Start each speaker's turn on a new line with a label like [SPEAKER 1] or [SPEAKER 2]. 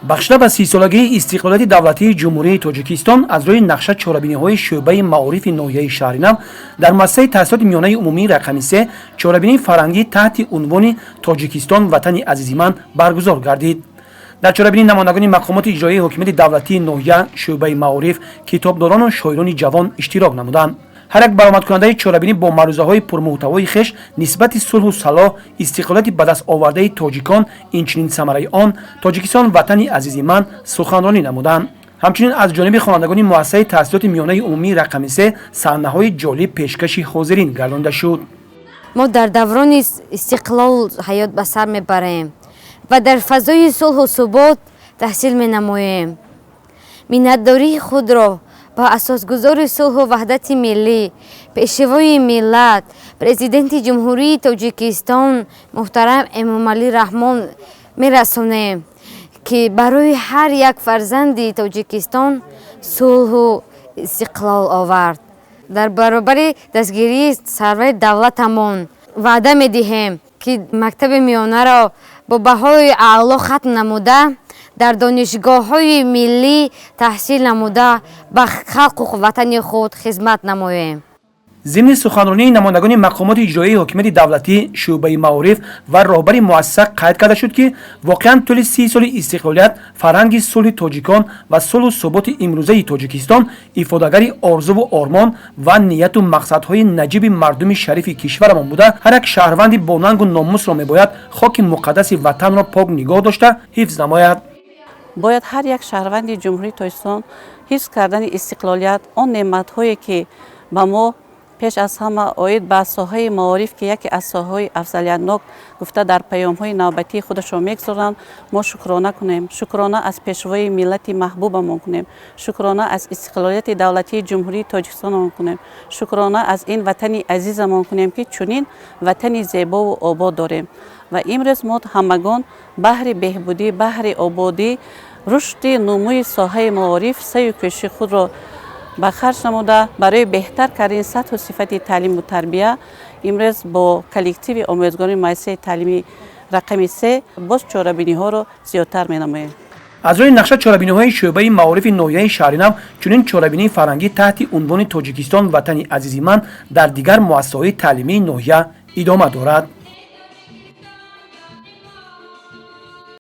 [SPEAKER 1] Бахшида ба 30-солагии истиқлолияти давлатии Ҷумҳурии Тоҷикистон, аз рӯи нақша чорабиниҳои шӯъбаи маорифи ноҳияи Шаҳринав дар муассисаи таҳсилоти миёнаи умумии рақами 3 чорабинии фарҳангӣ таҳти унвони «Тоҷикистон ватани азизи ман» баргузор гардид. Дар чорабинӣ намояндагони мақомоти иҷроияи ҳокимияти давлатии ноҳия, шӯъбаи маориф, китобдорону шоирони ҷавон иштирок намуданд. Ҳар як баромадкунандаи чорабинӣ бо маърузаҳои пурмуҳтавои хеш нисбати сулҳу салоҳ, истиқлолияти ба даст овардаи тоҷикон, инчунин самараи он «Тоҷикистон ватани азизи ман» суханронӣ намуданд. Ҳамчунин аз ҷониби хонандагони муассисаи таҳсилоти миёнаи умумии рақами 3 саҳнаҳои ҷолиб пешкаши ҳозирин гардонида шуд.
[SPEAKER 2] Мо дар даврони истиқлол ҳаёт ба сар мебарем ва дар фазои сулҳу субот таҳсил менамоем. Миннатдории худро ба асосгузори сулҳу ваҳдати миллӣ, Пешвои миллат, Президенти Ҷумҳурии Тоҷикистон муҳтарам Эмомалӣ Раҳмон мерасонем, ки барои ҳар як фарзанди Тоҷикистон сулҳу истиқлол овард. Дар баробари дастгирии сарвари давлатамон ваъда медиҳем, ки мактаби миёнаро бо баҳои аъло хатм намуда, дар донишгоҳҳои миллӣ таҳсил намуда, ба халқу ватани худ хизмат намоем.
[SPEAKER 1] Зимни суханронии намояндагони мақомоти иҷроияи ҳокимияти давлатӣ, шӯъбаи маориф ва роҳбари муассиса қайд карда шуд, ки воқеан тӯли 30 соли истиқлолият фарҳанги сулҳи тоҷикон ва сулҳу суботи имрӯзаи Тоҷикистон ифодагари орзуву ормон ва нияту мақсадҳои наҷиби мардуми шарифи кишварамон буда, ҳар як шаҳрванди бонангу номусро мебояд хоки муқаддаси ватанро пок нигоҳ дошта, ҳифз намояд.
[SPEAKER 3] Бояд ҳар як шаҳрванди Ҷумҳурии Тоҷикистон ҳифз кардани истиқлолият, он неъматҳое, ки ба мо пеш аз ҳама оид ба соҳаи маориф, ки яке аз соҳаҳои афзалиятнок гуфта дар паёмҳои навбатии худашон мегузоранд, мо шукрона кунем, шукрона аз Пешвои миллати маҳбубамон кунем, шукрона аз истиқлолияти давлатии Ҷумҳурии Тоҷикистонамон кунем, шукрона аз ин ватани азизамон кунем, ки чунин ватани зебову обод дорем. Ва имрӯз мо ҳамагон баҳри беҳбудӣ, баҳри ободӣ, рушди нумӯи соҳаи маориф саъю кӯшиши худро ба харҷ намуда, барои беҳтар кардани сатҳу сифати таълиму тарбия имрӯз бо коллективи омӯзгорони муассисаи таълимии рақами 3 боз чорабиниҳоро зиёдтар менамоем.
[SPEAKER 1] Аз рӯи нақша чорабиниҳои шӯъбаи маорифи ноҳияи Шаҳринав чунин чорабинии фарҳангӣ таҳти унвони «Тоҷикистон ватани азизи ман» дар дигар муассисаҳои таълимии ноҳия идома дорад.